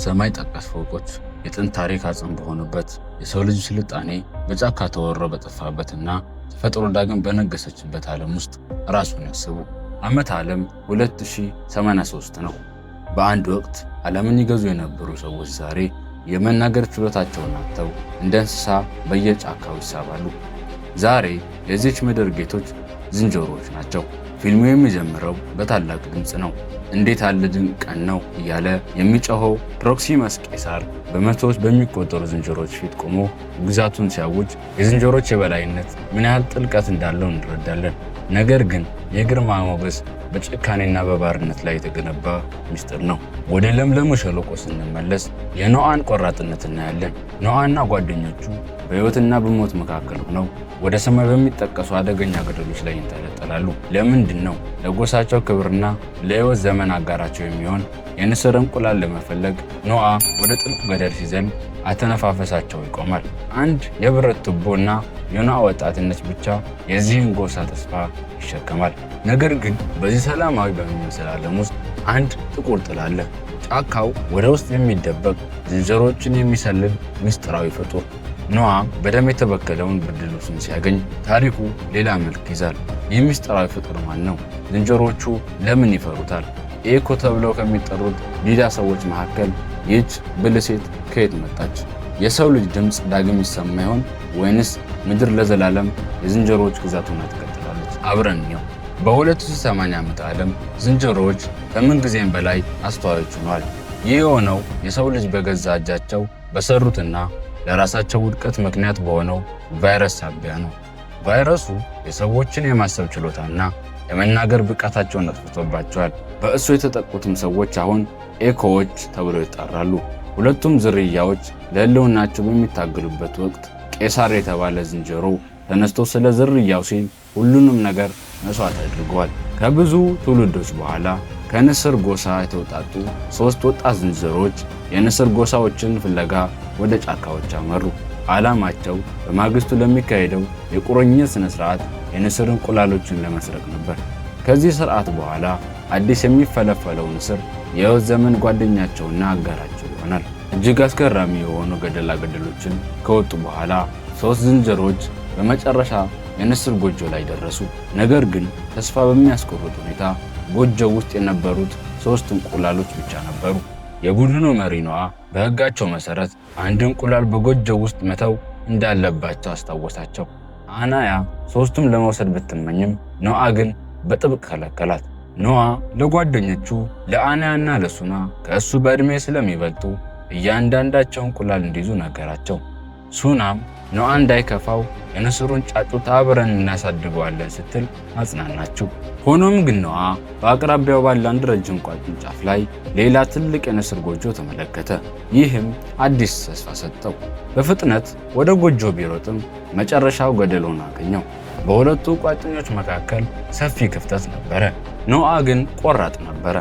ሰማይ ጠቀስ ፎቆች የጥንት ታሪክ አጽም በሆኑበት፣ የሰው ልጅ ስልጣኔ በጫካ ተወሮ በጠፋበትና ተፈጥሮ ዳግም በነገሰችበት ዓለም ውስጥ ራሱን ያስቡ። ዓመተ ዓለም 2083 ነው። በአንድ ወቅት ዓለምን ይገዙ የነበሩ ሰዎች ዛሬ የመናገር ችሎታቸውን አጥተው እንደ እንስሳ በየጫካው ይሳባሉ። ዛሬ የዚች ምድር ጌቶች ዝንጀሮዎች ናቸው። ፊልሙ የሚጀምረው በታላቅ ድምፅ ነው። "እንዴት ያለ ድንቅ ቀን ነው!" እያለ የሚጮኸው ፕሮክሲመስ ቄሳር በመቶዎች በሚቆጠሩ ዝንጀሮዎች ፊት ቆሞ ግዛቱን ሲያውጅ የዝንጀሮች የበላይነት ምን ያህል ጥልቀት እንዳለው እንረዳለን። ነገር ግን የግርማ ሞገስ በጭካኔና በባርነት ላይ የተገነባ ምስጢር ነው። ወደ ለምለሙ ሸለቆ ስንመለስ የኖአን ቆራጥነት እናያለን። ኖአና ጓደኞቹ በሕይወትና በሞት መካከል ሆነው ወደ ሰማይ በሚጠቀሱ አደገኛ ገደሎች ላይ ይንጠለጠላሉ። ለምንድን ነው? ለጎሳቸው ክብርና ለሕይወት ዘመን አጋራቸው የሚሆን የንስር እንቁላል ለመፈለግ። ኖአ ወደ ጥልቁ ገደል ሲዘል አተነፋፈሳቸው ይቆማል። አንድ የብረት ቱቦና የኖአ ወጣትነት ብቻ የዚህን ጎሳ ተስፋ ይሸከማል። ነገር ግን በዚህ ሰላማዊ በሚመስል ዓለም ውስጥ አንድ ጥቁር ጥላ አለ። ጫካው ወደ ውስጥ የሚደበቅ፣ ዝንጀሮዎችን የሚሰልል ምስጢራዊ ፍጡር። ኖአ በደም የተበከለውን ብርድ ልብሱን ሲያገኝ ታሪኩ ሌላ መልክ ይዛል። ይህ ምስጢራዊ ፍጡር ማን ነው? ዝንጀሮዎቹ ለምን ይፈሩታል? ኤኮ ተብለው ከሚጠሩት ዲዳ ሰዎች መካከል ይህች ብልህ ሴት ከየት መጣች? የሰው ልጅ ድምፅ ዳግም ይሰማ ይሆን ወይንስ ምድር ለዘላለም የዝንጀሮዎች ግዛት ሆና ትቀጥላለች? አብረን እንየው። በ2080 ዓመተ ዓለም ዝንጀሮዎች ከምን ጊዜም በላይ አስተዋዮች ሆነዋል። ይህ የሆነው የሰው ልጅ በገዛ እጃቸው በሰሩትና ለራሳቸው ውድቀት ምክንያት በሆነው ቫይረስ ሳቢያ ነው። ቫይረሱ የሰዎችን የማሰብ ችሎታና የመናገር ብቃታቸውን አጥፍቶባቸዋል። በእሱ የተጠቁትም ሰዎች አሁን ኤኮዎች ተብለው ይጠራሉ። ሁለቱም ዝርያዎች ለሕልውናቸው በሚታገሉበት ወቅት ቄሳር የተባለ ዝንጀሮ ተነስቶ ስለ ዝርያው ሲል ሁሉንም ነገር መስዋዕት አድርገዋል። ከብዙ ትውልዶች በኋላ ከንስር ጎሳ የተውጣጡ ሶስት ወጣት ዝንጀሮዎች የንስር ጎሳዎችን ፍለጋ ወደ ጫካዎች አመሩ። ዓላማቸው በማግስቱ ለሚካሄደው የቁርኝት ሥነ ሥርዓት የንስር እንቁላሎችን ለመስረቅ ነበር። ከዚህ ሥርዓት በኋላ አዲስ የሚፈለፈለው ንስር የሕይወት ዘመን ጓደኛቸውና አጋራቸው ይሆናል። እጅግ አስገራሚ የሆኑ ገደላ ገደሎችን ከወጡ በኋላ ሶስት ዝንጀሮዎች በመጨረሻ የንስር ጎጆ ላይ ደረሱ። ነገር ግን ተስፋ በሚያስቆርጥ ሁኔታ ጎጆው ውስጥ የነበሩት ሶስት እንቁላሎች ብቻ ነበሩ። የቡድኑ መሪ ኖአ በሕጋቸው መሰረት አንድ እንቁላል በጎጆው ውስጥ መተው እንዳለባቸው አስታወሳቸው። አናያ ሶስቱም ለመውሰድ ብትመኝም ኖአ ግን በጥብቅ ከለከላት። ኖአ ለጓደኞቹ ለአናያና ለሱና ከእሱ በዕድሜ ስለሚበልጡ እያንዳንዳቸው እንቁላል እንዲይዙ ነገራቸው። ሱናም ኖአ እንዳይከፋው የንስሩን ጫጩት አብረን እናሳድገዋለን ስትል አጽናናችው። ሆኖም ግን ኖአ በአቅራቢያው ባለ አንድ ረጅም ቋጥኝ ጫፍ ላይ ሌላ ትልቅ የንስር ጎጆ ተመለከተ። ይህም አዲስ ተስፋ ሰጠው። በፍጥነት ወደ ጎጆ ቢሮጥም መጨረሻው ገደል ሆኖ አገኘው። በሁለቱ ቋጥኞች መካከል ሰፊ ክፍተት ነበረ። ኖአ ግን ቆራጥ ነበረ።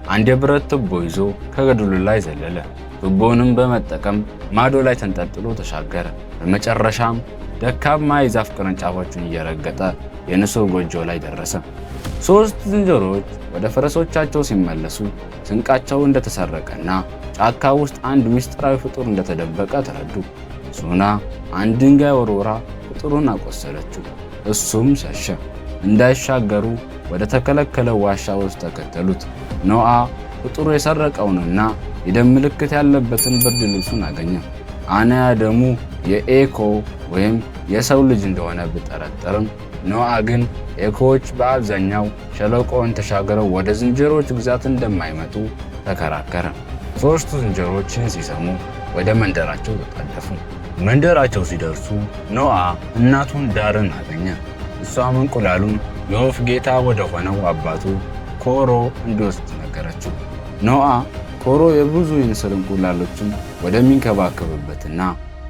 አንድ የብረት ቱቦ ይዞ ከገደሉ ላይ ዘለለ። ቱቦውንም በመጠቀም ማዶ ላይ ተንጠልጥሎ ተሻገረ። በመጨረሻም ደካማ የዛፍ ቅርንጫፎችን እየረገጠ የንስር ጎጆ ላይ ደረሰ። ሶስት ዝንጀሮዎች ወደ ፈረሶቻቸው ሲመለሱ ስንቃቸው እንደተሰረቀና ጫካ ውስጥ አንድ ምስጢራዊ ፍጡር እንደተደበቀ ተረዱ። ሱና አንድ ድንጋይ ወርውራ ፍጡሩን አቆሰለችው። እሱም ሸሸ። እንዳይሻገሩ ወደ ተከለከለው ዋሻ ውስጥ ተከተሉት። ኖአ ፍጡሩ የሰረቀውንና የደም ምልክት ያለበትን ብርድ ልብሱን አገኘ። አናያ ደሙ የኤኮ ወይም የሰው ልጅ እንደሆነ ብጠረጠርም ኖአ ግን ኤኮዎች በአብዛኛው ሸለቆውን ተሻግረው ወደ ዝንጀሮዎች ግዛት እንደማይመጡ ተከራከረ። ሦስቱ ዝንጀሮዎችን ሲሰሙ ወደ መንደራቸው ተጣደፉ። መንደራቸው ሲደርሱ ኖአ እናቱን ዳርን አገኘ። እሷም እንቁላሉን የወፍ ጌታ ወደ ሆነው አባቱ ኮሮ እንዲወስድ ነገረችው። ኖአ ኮሮ የብዙ የንስር እንቁላሎችን ወደሚንከባከብበትና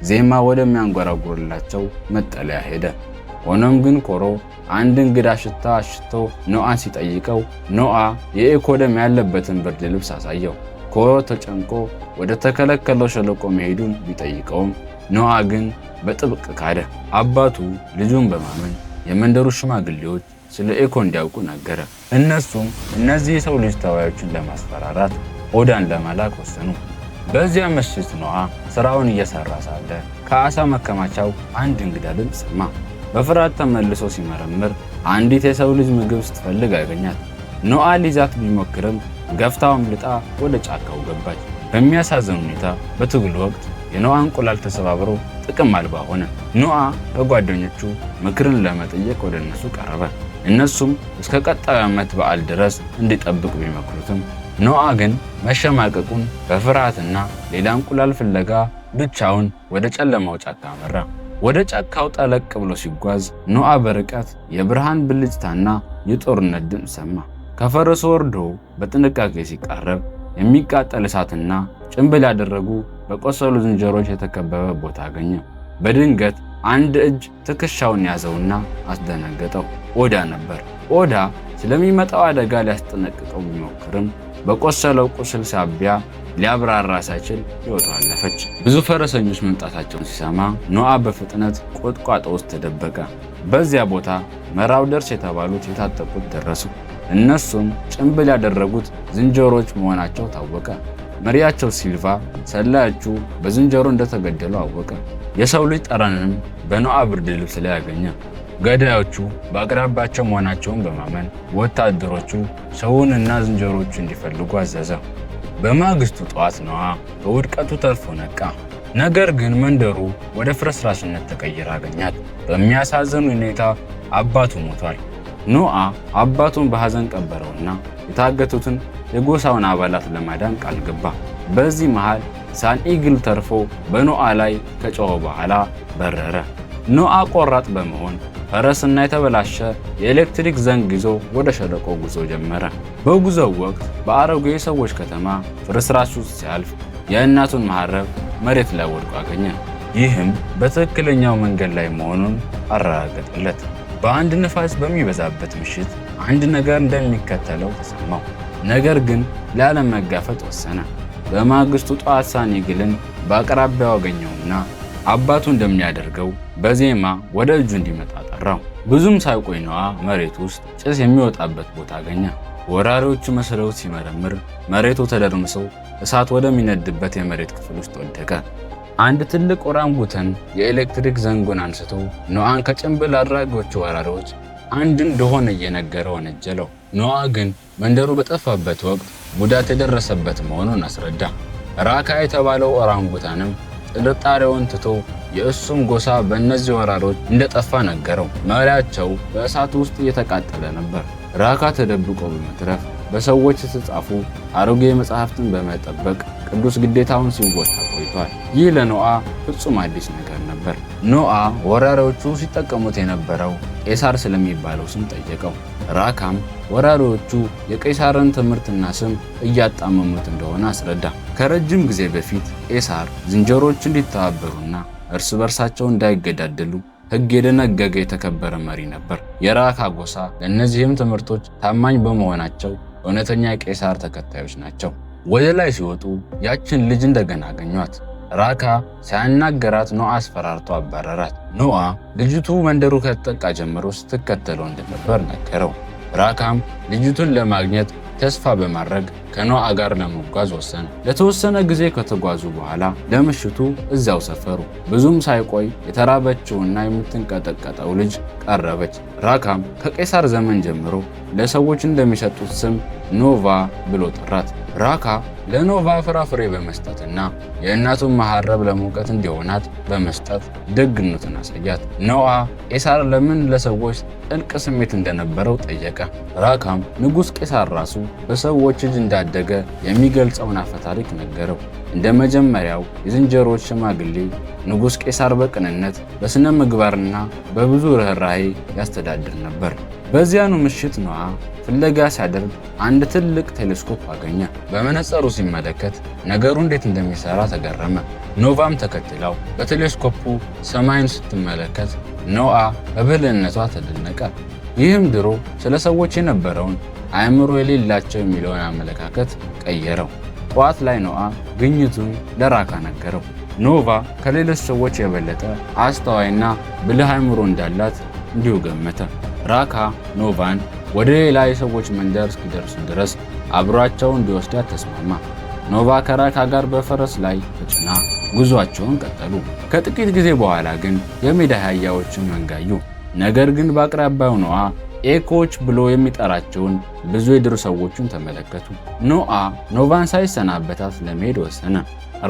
ዜማ ወደሚያንጎራጉርላቸው መጠለያ ሄደ። ሆኖም ግን ኮሮ አንድ እንግዳ ሽታ አሽቶ ኖአን ሲጠይቀው ኖአ የኤኮ ደም ያለበትን ብርድ ልብስ አሳየው። ኮሮ ተጨንቆ ወደ ተከለከለው ሸለቆ መሄዱን ቢጠይቀውም ኖአ ግን በጥብቅ ካደ። አባቱ ልጁን በማመን የመንደሩ ሽማግሌዎች ስለ ኤኮ እንዲያውቁ ነገረ። እነሱም እነዚህ የሰው ልጅ ተዋዮችን ለማስፈራራት ኦዳን ለመላክ ወሰኑ። በዚያ ምሽት ኖአ ስራውን እየሰራ ሳለ ከአሳ መከማቻው አንድ እንግዳ ድምፅ ሰማ። በፍርሃት ተመልሶ ሲመረምር አንዲት የሰው ልጅ ምግብ ስትፈልግ አገኛት። ኖአ ሊይዛት ቢሞክርም ገፍታው አምልጣ ወደ ጫካው ገባች። በሚያሳዝን ሁኔታ በትግሉ ወቅት የኖአ እንቁላል ተሰባብሮ ጥቅም አልባ ሆነ። ኖአ በጓደኞቹ ምክርን ለመጠየቅ ወደ እነሱ ቀረበ። እነሱም እስከ ቀጣዩ ዓመት በዓል ድረስ እንዲጠብቅ ቢመክሩትም ኖአ ግን መሸማቀቁን በፍርሃትና ሌላ እንቁላል ፍለጋ ብቻውን ወደ ጨለማው ጫካ አመራ። ወደ ጫካው ጠለቅ ብሎ ሲጓዝ ኖአ በርቀት የብርሃን ብልጭታና የጦርነት ድምፅ ሰማ። ከፈረሱ ወርዶ በጥንቃቄ ሲቃረብ የሚቃጠል እሳትና ጭንብል ያደረጉ በቆሰሉ ዝንጀሮች የተከበበ ቦታ አገኘ። በድንገት አንድ እጅ ትከሻውን ያዘውና አስደነገጠው። ኦዳ ነበር። ኦዳ ስለሚመጣው አደጋ ሊያስጠነቅቀው ቢሞክርም በቆሰለው ቁስል ሳቢያ ሊያብራራ ሳይችል ሕይወቱ አለፈች። ብዙ ፈረሰኞች መምጣታቸውን ሲሰማ ኖአ በፍጥነት ቁጥቋጦ ውስጥ ተደበቀ። በዚያ ቦታ marauders የተባሉት የታጠቁት ደረሱ። እነሱም ጭንብል ያደረጉት ዝንጀሮዎች መሆናቸው ታወቀ። መሪያቸው ሲልቫ ሰላዮቹ በዝንጀሮ እንደተገደሉ አወቀ። የሰው ልጅ ጠረንንም በኖአ ብርድ ልብስ ላይ አገኘ። ገዳዮቹ በአቅራቢያቸው መሆናቸውን በማመን ወታደሮቹ ሰውንና ዝንጀሮቹ እንዲፈልጉ አዘዘ። በማግስቱ ጠዋት ኖአ በውድቀቱ ተርፎ ነቃ። ነገር ግን መንደሩ ወደ ፍርስራሽነት ተቀይራ አገኛት። በሚያሳዝን ሁኔታ አባቱ ሞቷል። ኖአ አባቱን በሐዘን ቀበረውና የታገቱትን የጎሳውን አባላት ለማዳን ቃል ገባ። በዚህ መሃል ሳን ኢግል ተርፎ በኖአ ላይ ከጮኸ በኋላ በረረ። ኖአ ቆራጥ በመሆን ፈረስና የተበላሸ የኤሌክትሪክ ዘንግ ይዞ ወደ ሸለቆ ጉዞ ጀመረ። በጉዞው ወቅት በአሮጌ የሰዎች ከተማ ፍርስራሽ ውስጥ ሲያልፍ የእናቱን መሐረብ መሬት ላይ ወድቆ አገኘ። ይህም በትክክለኛው መንገድ ላይ መሆኑን አረጋገጠለት። በአንድ ንፋስ በሚበዛበት ምሽት አንድ ነገር እንደሚከተለው ተሰማው። ነገር ግን ላለመጋፈጥ ወሰነ። በማግስቱ ጠዋት ሳን ኢግልን በአቅራቢያው አገኘውና አባቱ እንደሚያደርገው በዜማ ወደ እጁ እንዲመጣ ጠራው። ብዙም ሳይቆይ ኖአ መሬት ውስጥ ጭስ የሚወጣበት ቦታ አገኘ። ወራሪዎቹ መስለውት ሲመረምር መሬቱ ተደርምሶ እሳት ወደሚነድበት የመሬት ክፍል ውስጥ ወደቀ። አንድ ትልቅ ኦራንጉተን የኤሌክትሪክ ዘንጉን አንስቶ ኖአን ከጭንብል አድራጊዎቹ ወራሪዎች አንድ እንደሆነ እየነገረ ወነጀለው። ኖአ ግን መንደሩ በጠፋበት ወቅት ጉዳት የደረሰበት መሆኑን አስረዳ። ራካ የተባለው ኦራንጉታንም ጥርጣሬውን ትቶ የእሱም ጎሳ በእነዚህ ወራሪዎች እንደጠፋ ነገረው። መሪያቸው በእሳት ውስጥ እየተቃጠለ ነበር። ራካ ተደብቆ በመትረፍ በሰዎች የተጻፉ አሮጌ መጽሐፍትን በመጠበቅ ቅዱስ ግዴታውን ሲወጣ ቆይቷል። ይህ ለኖአ ፍጹም አዲስ ነገር ነበር። ኖአ ወራሪዎቹ ሲጠቀሙት የነበረው ቄሳር ስለሚባለው ስም ጠየቀው። ራካም ወራሪዎቹ የቄሳርን ትምህርትና ስም እያጣመሙት እንደሆነ አስረዳ። ከረጅም ጊዜ በፊት ቄሳር ዝንጀሮዎች እንዲተባበሩና እርስ በርሳቸው እንዳይገዳደሉ ሕግ የደነገገ የተከበረ መሪ ነበር። የራካ ጎሳ ለእነዚህም ትምህርቶች ታማኝ በመሆናቸው እውነተኛ የቄሳር ተከታዮች ናቸው። ወደ ላይ ሲወጡ ያችን ልጅ እንደገና አገኟት። ራካ ሳያናገራት ኖአ አስፈራርቶ አባረራት። ኖአ ልጅቱ መንደሩ ከተጠቃ ጀምሮ ስትከተለው እንደነበር ነገረው። ራካም ልጅቱን ለማግኘት ተስፋ በማድረግ ከኖአ ጋር ለመጓዝ ወሰነ። ለተወሰነ ጊዜ ከተጓዙ በኋላ ለምሽቱ እዚያው ሰፈሩ። ብዙም ሳይቆይ የተራበችውና የምትንቀጠቀጠው ልጅ ቀረበች። ራካም ከቄሳር ዘመን ጀምሮ ለሰዎች እንደሚሰጡት ስም ኖቫ ብሎ ጠራት። ራካ ለኖቫ ፍራፍሬ በመስጠትና የእናቱን መሐረብ ለሙቀት እንዲሆናት በመስጠት ደግነቱን አሳያት። ኖአ ቄሳር ለምን ለሰዎች ጥልቅ ስሜት እንደነበረው ጠየቀ። ራካም ንጉሥ ቄሳር ራሱ በሰዎች እጅ እንዳደገ የሚገልጸውን አፈታሪክ ነገረው። እንደ መጀመሪያው የዝንጀሮዎች ሽማግሌ ንጉሥ ቄሳር በቅንነት፣ በስነ ምግባርና በብዙ ርኅራሄ ያስተዳድር ነበር። በዚያኑ ምሽት ኖአ ፍለጋ ሲያደርግ አንድ ትልቅ ቴሌስኮፕ አገኘ። በመነጽሩ ሲመለከት ነገሩ እንዴት እንደሚሰራ ተገረመ። ኖቫም ተከትላው በቴሌስኮፑ ሰማይን ስትመለከት ኖአ በብልህነቷ ተደነቀ። ይህም ድሮ ስለ ሰዎች የነበረውን አእምሮ የሌላቸው የሚለውን አመለካከት ቀየረው። ጠዋት ላይ ኖአ ግኝቱን ለራካ ነገረው። ኖቫ ከሌሎች ሰዎች የበለጠ አስተዋይና ብልህ አእምሮ እንዳላት እንዲሁ ገመተ። ራካ ኖቫን ወደ ሌላ የሰዎች መንደር እስኪደርሱ ድረስ አብሯቸው እንዲወስዳት ተስማማ። ኖቫ ከራካ ጋር በፈረስ ላይ ተጭና ጉዟቸውን ቀጠሉ። ከጥቂት ጊዜ በኋላ ግን የሜዳ አህያዎችን መንጋ አዩ። ነገር ግን በአቅራቢያው ኖአ ኤኮች ብሎ የሚጠራቸውን ብዙ የዱር ሰዎችን ተመለከቱ። ኖአ ኖቫን ሳይሰናበታት ለመሄድ ወሰነ።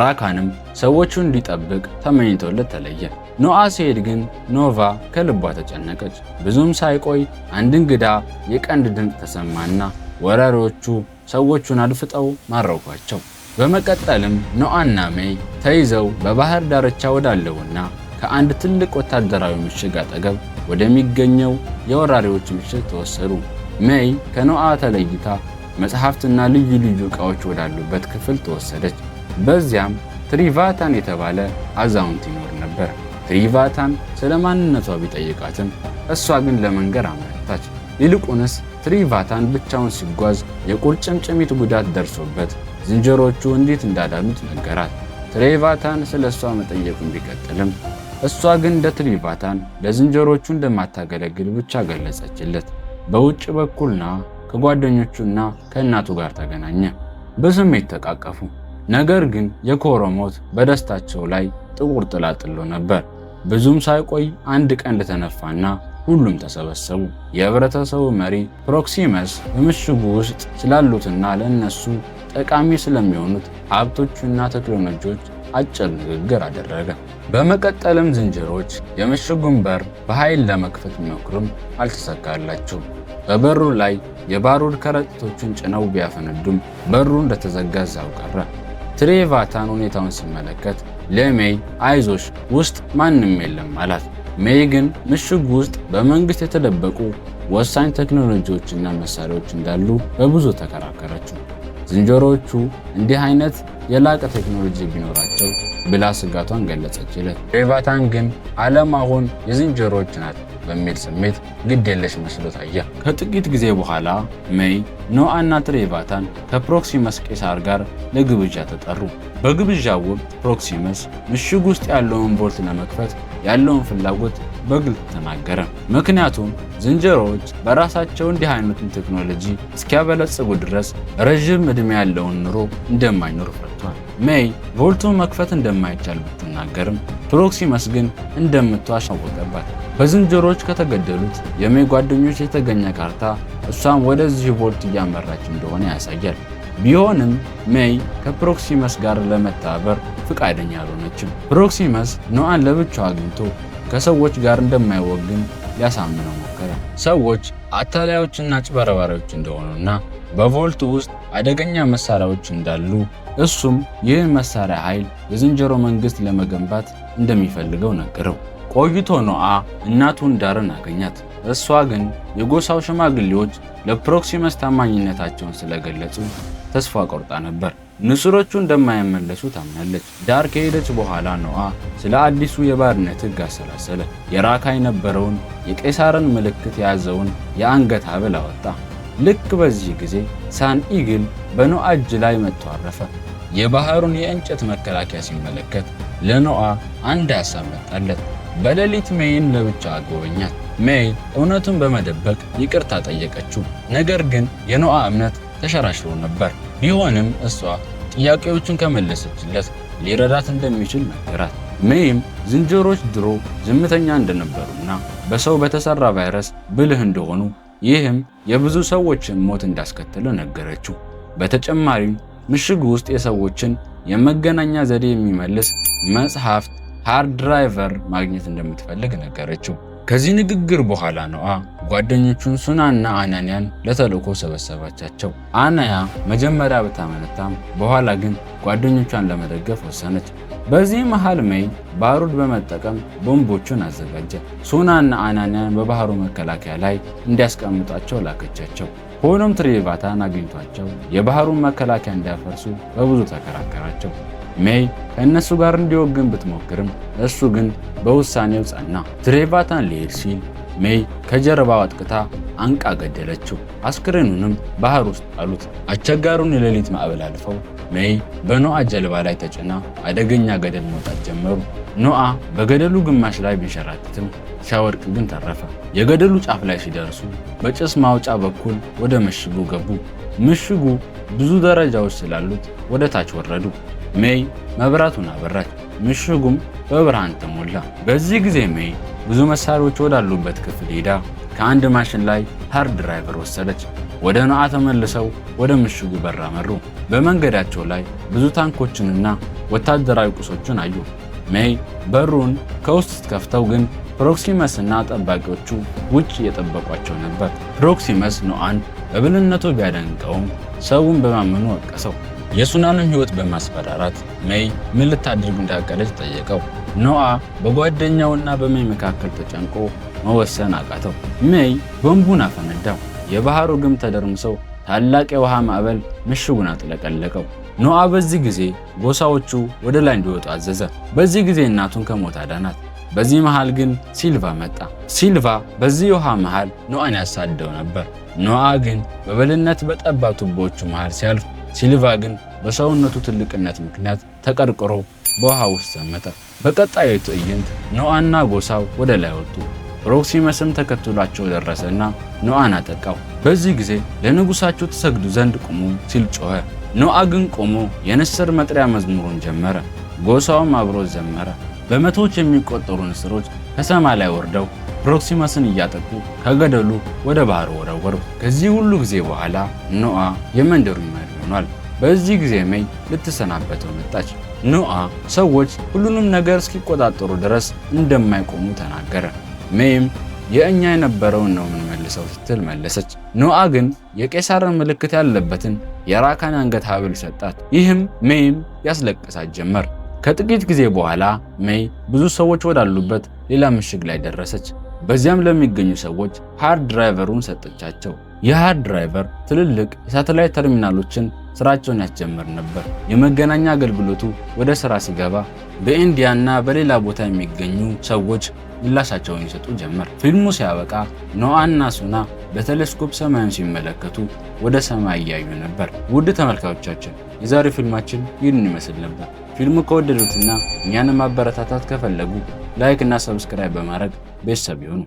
ራካንም ሰዎቹን እንዲጠብቅ ተመኝቶለት ተለየ። ኖአ ሲሄድ ግን ኖቫ ከልቧ ተጨነቀች። ብዙም ሳይቆይ አንድ እንግዳ የቀንድ ድምፅ ተሰማና ወራሪዎቹ ሰዎቹን አድፍጠው ማረኳቸው። በመቀጠልም ኖአና ሜይ ተይዘው በባህር ዳርቻ ወዳለውና ከአንድ ትልቅ ወታደራዊ ምሽግ አጠገብ ወደሚገኘው የወራሪዎች ምሽግ ተወሰዱ። ሜይ ከኖአ ተለይታ መጽሐፍትና ልዩ ልዩ ዕቃዎች ወዳሉበት ክፍል ተወሰደች። በዚያም ትሪቫታን የተባለ አዛውንት ይኖር ነበር። ትሪቫታን ስለ ማንነቷ ቢጠይቃትም እሷ ግን ለመንገር አመነታች። ይልቁንስ ትሪቫታን ብቻውን ሲጓዝ የቁርጭምጭሚት ጉዳት ደርሶበት ዝንጀሮቹ እንዴት እንዳዳኑት ነገራት። ትሪቫታን ስለ እሷ መጠየቁን ቢቀጥልም እሷ ግን እንደ ትሪቫታን ለዝንጀሮቹ እንደማታገለግል ብቻ ገለጸችለት። በውጭ በኩል ና ከጓደኞቹና ከእናቱ ጋር ተገናኘ። በስሜት ተቃቀፉ። ነገር ግን የኮሮ ሞት በደስታቸው ላይ ጥቁር ጥላ ጥሎ ነበር። ብዙም ሳይቆይ አንድ ቀንድ ተነፋና ሁሉም ተሰበሰቡ። የህብረተሰቡ መሪ ፕሮክሲመስ በምሽጉ ውስጥ ስላሉትና ለእነሱ ጠቃሚ ስለሚሆኑት ሀብቶቹና ቴክኖሎጂዎች አጭር ንግግር አደረገ። በመቀጠልም ዝንጀሮች የምሽጉን በር በኃይል ለመክፈት ቢሞክሩም አልተሳካላቸውም። በበሩ ላይ የባሩድ ከረጢቶችን ጭነው ቢያፈነዱም በሩ እንደተዘጋ እዛው ቀረ። ትሬቫታን ሁኔታውን ሲመለከት ለሜይ አይዞሽ ውስጥ ማንም የለም አላት። ሜይ ግን ምሽጉ ውስጥ በመንግስት የተደበቁ ወሳኝ ቴክኖሎጂዎችና መሳሪያዎች እንዳሉ በብዙ ተከራከረችው። ዝንጀሮዎቹ እንዲህ አይነት የላቀ ቴክኖሎጂ ቢኖራቸው ብላ ስጋቷን ገለጸችለት። ትሬቫታን ግን ዓለም አሁን የዝንጀሮዎች ናት በሚል ስሜት ግድ የለሽ መስሎ ታየ። ከጥቂት ጊዜ በኋላ ሜይ፣ ኖአ እና ትሬቫታን ከፕሮክሲመስ ቄሳር ጋር ለግብዣ ተጠሩ። በግብዣው ወቅት ፕሮክሲመስ ምሽግ ውስጥ ያለውን vault ለመክፈት ያለውን ፍላጎት በግልጽ ተናገረ። ምክንያቱም ዝንጀሮዎች በራሳቸው እንዲህ አይነቱን ቴክኖሎጂ እስኪያበለጽጉ ድረስ ረዥም ዕድሜ ያለውን ኑሮ እንደማይኖር ፈርቷል። ሜይ vault ኡን መክፈት እንደማይቻል ብትናገርም ፕሮክሲመስ ግን እንደምትዋሽ አወቀባት። በዝንጀሮዎች ከተገደሉት የሜይ ጓደኞች የተገኘ ካርታ እሷም ወደዚህ vault እያመራች እንደሆነ ያሳያል። ቢሆንም ሜይ ከፕሮክሲመስ ጋር ለመተባበር ፍቃደኛ አልሆነችም። ፕሮክሲመስ ኖአን ለብቻው አግኝቶ ከሰዎች ጋር እንደማይወግን ሊያሳምነው ሞከረ። ሰዎች አታላዮችና አጭበርባሪዎች እንደሆኑና በ vault ኡ ውስጥ አደገኛ መሳሪያዎች እንዳሉ እሱም ይህን መሳሪያ ኃይል የዝንጀሮ መንግስት ለመገንባት እንደሚፈልገው ነገረው። ቆይቶ ኖአ እናቱን ዳርን አገኛት። እሷ ግን የጎሳው ሽማግሌዎች ለፕሮክሲመስ ታማኝነታቸውን ስለገለጹ ተስፋ ቆርጣ ነበር። ንስሮቹ እንደማይመለሱ ታምናለች። ዳር ከሄደች በኋላ ኖአ ስለ አዲሱ የባርነት ሕግ አሰላሰለ። የራካ የነበረውን የቄሳርን ምልክት የያዘውን የአንገት ሐብል አወጣ። ልክ በዚህ ጊዜ ሳን ኢግል በኖአ እጅ ላይ መጥቶ አረፈ። የባህሩን የእንጨት መከላከያ ሲመለከት ለኖአ አንድ ሐሳብ መጣለት። በሌሊት ሜይን ለብቻ አጎበኛት። ሜይ እውነቱን በመደበቅ ይቅርታ ጠየቀችው። ነገር ግን የኖአ እምነት ተሸራሽሮ ነበር። ቢሆንም እሷ ጥያቄዎቹን ከመለሰችለት ሊረዳት እንደሚችል ነገራት። ሜይም ዝንጀሮች ድሮ ዝምተኛ እንደነበሩና በሰው በተሰራ ቫይረስ ብልህ እንደሆኑ ይህም የብዙ ሰዎችን ሞት እንዳስከተለ ነገረችው። በተጨማሪም ምሽግ ውስጥ የሰዎችን የመገናኛ ዘዴ የሚመልስ መጽሐፍት hard driver ማግኘት እንደምትፈልግ ነገረችው። ከዚህ ንግግር በኋላ ኖአ ጓደኞቹን ሱናና አናንያን ለተልእኮ ሰበሰባቻቸው። አናያ መጀመሪያ ብታመነታም በኋላ ግን ጓደኞቿን ለመደገፍ ወሰነች። በዚህ መሃል ሜይ ባሩድ በመጠቀም ቦምቦቹን አዘጋጀ። ሱናና አናንያን በባህሩ መከላከያ ላይ እንዲያስቀምጧቸው ላከቻቸው። ሆኖም ትሬቫታን አግኝቷቸው የባህሩን መከላከያ እንዲያፈርሱ በብዙ ተከራከራቸው። ሜይ ከእነሱ ጋር እንዲወግን ብትሞክርም እሱ ግን በውሳኔው ጸና። ትሬቫታን ሊሄድ ሲል ሜይ ከጀርባው አጥቅታ አንቃ ገደለችው። አስክሬኑንም ባህር ውስጥ ጣሉት። አስቸጋሪውን የሌሊት ማዕበል አልፈው ሜይ በኖአ ጀልባ ላይ ተጭና አደገኛ ገደል መውጣት ጀመሩ። ኖአ በገደሉ ግማሽ ላይ ቢንሸራተትም ሳይወድቅ ግን ተረፈ። የገደሉ ጫፍ ላይ ሲደርሱ በጭስ ማውጫ በኩል ወደ ምሽጉ ገቡ። ምሽጉ ብዙ ደረጃዎች ስላሉት ወደ ታች ወረዱ። ሜይ መብራቱን አበራች፣ ምሽጉም በብርሃን ተሞላ። በዚህ ጊዜ ሜይ ብዙ መሳሪያዎች ወዳሉበት ክፍል ሄዳ ከአንድ ማሽን ላይ hard driver ወሰደች። ወደ ኖአ ተመልሰው ወደ ምሽጉ በር አመሩ። በመንገዳቸው ላይ ብዙ ታንኮችንና ወታደራዊ ቁሶችን አዩ። ሜይ በሩን ከውስጥ ስትከፍተው ግን ፕሮክሲመስና ጠባቂዎቹ ውጭ እየጠበቋቸው ነበር። ፕሮክሲመስ ኖአን በብልህነቱ ቢያደንቀውም ሰውን በማመኑ ወቀሰው። የሱናንም ሕይወት በማስፈራራት ሜይ ምን ልታደርግ እንዳቀደች ጠየቀው። ኖአ በጓደኛውና በሜይ መካከል ተጨንቆ መወሰን አቃተው። ሜይ ቦምቡን አፈነዳው። የባህሩ ግንብ ተደርምሰው ታላቅ የውሃ ማዕበል ምሽጉን አጥለቀለቀው። ኖአ በዚህ ጊዜ ጎሳዎቹ ወደ ላይ እንዲወጡ አዘዘ። በዚህ ጊዜ እናቱን ከሞት አዳናት። በዚህ መሃል ግን ሲልቫ መጣ። ሲልቫ በዚህ የውሃ መሃል ኖአን ያሳድደው ነበር። ኖአ ግን በብልህነት በጠባብ ቱቦዎቹ መሃል ሲያልፍ፣ ሲልቫ ግን በሰውነቱ ትልቅነት ምክንያት ተቀርቅሮ በውሃ ውስጥ ሰመጠ። በቀጣዩ ትዕይንት ኖአና ጎሳው ወደ ላይ ወጡ። ፕሮክሲመስም ተከትሏቸው ደረሰና ኖአን አጠቃው። በዚህ ጊዜ ለንጉሳችሁ ትሰግዱ ዘንድ ቁሙ ሲል ጮኸ። ኖአ ግን ቆሞ የንስር መጥሪያ መዝሙሩን ጀመረ። ጎሳውም አብሮ ዘመረ። በመቶዎች የሚቆጠሩ ንስሮች ከሰማይ ላይ ወርደው ፕሮክሲመስን እያጠቁ ከገደሉ ወደ ባህር ወረወሩት። ከዚህ ሁሉ ጊዜ በኋላ ኖአ የመንደሩ መሪ ሆኗል። በዚህ ጊዜ ሜይ ልትሰናበተው መጣች። ኖአ ሰዎች ሁሉንም ነገር እስኪቆጣጠሩ ድረስ እንደማይቆሙ ተናገረ። ሜይም የእኛ የነበረውን ነው የምንመልሰው ስትል መለሰች። ኖአ ግን የቄሳርን ምልክት ያለበትን የራካን አንገት ሐብል ሰጣት። ይህም ሜይም ያስለቅሳት ጀመር። ከጥቂት ጊዜ በኋላ ሜይ ብዙ ሰዎች ወዳሉበት ሌላ ምሽግ ላይ ደረሰች። በዚያም ለሚገኙ ሰዎች hard driver ኡን ሰጠቻቸው። ይህ hard driver ትልልቅ የሳተላይት ተርሚናሎችን ስራቸውን ያስጀምር ነበር። የመገናኛ አገልግሎቱ ወደ ስራ ሲገባ በኢንዲያና በሌላ ቦታ የሚገኙ ሰዎች ምላሻቸውን ይሰጡ ጀመር። ፊልሙ ሲያበቃ ኖአና ሱና በቴሌስኮፕ ሰማዩን ሲመለከቱ ወደ ሰማይ እያዩ ነበር። ውድ ተመልካቾቻችን፣ የዛሬው ፊልማችን ይህንን ይመስል ነበር። ፊልሙ ከወደዱትና እኛንም ማበረታታት ከፈለጉ like እና subscribe በማድረግ ቤተሰብ ይሁኑ።